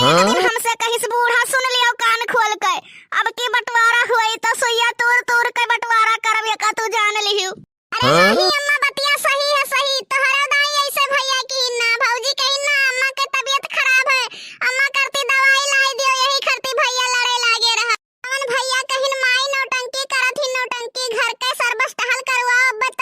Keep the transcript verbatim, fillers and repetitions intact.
एक दिन हमसे कहिस बूढ़ा, सुन लियो कान खोल के, अब की बंटवारा होई तो सुइया तूर तूर के बंटवारा करब, एका तू जान लिहू। अरे हाँ? नाहीं,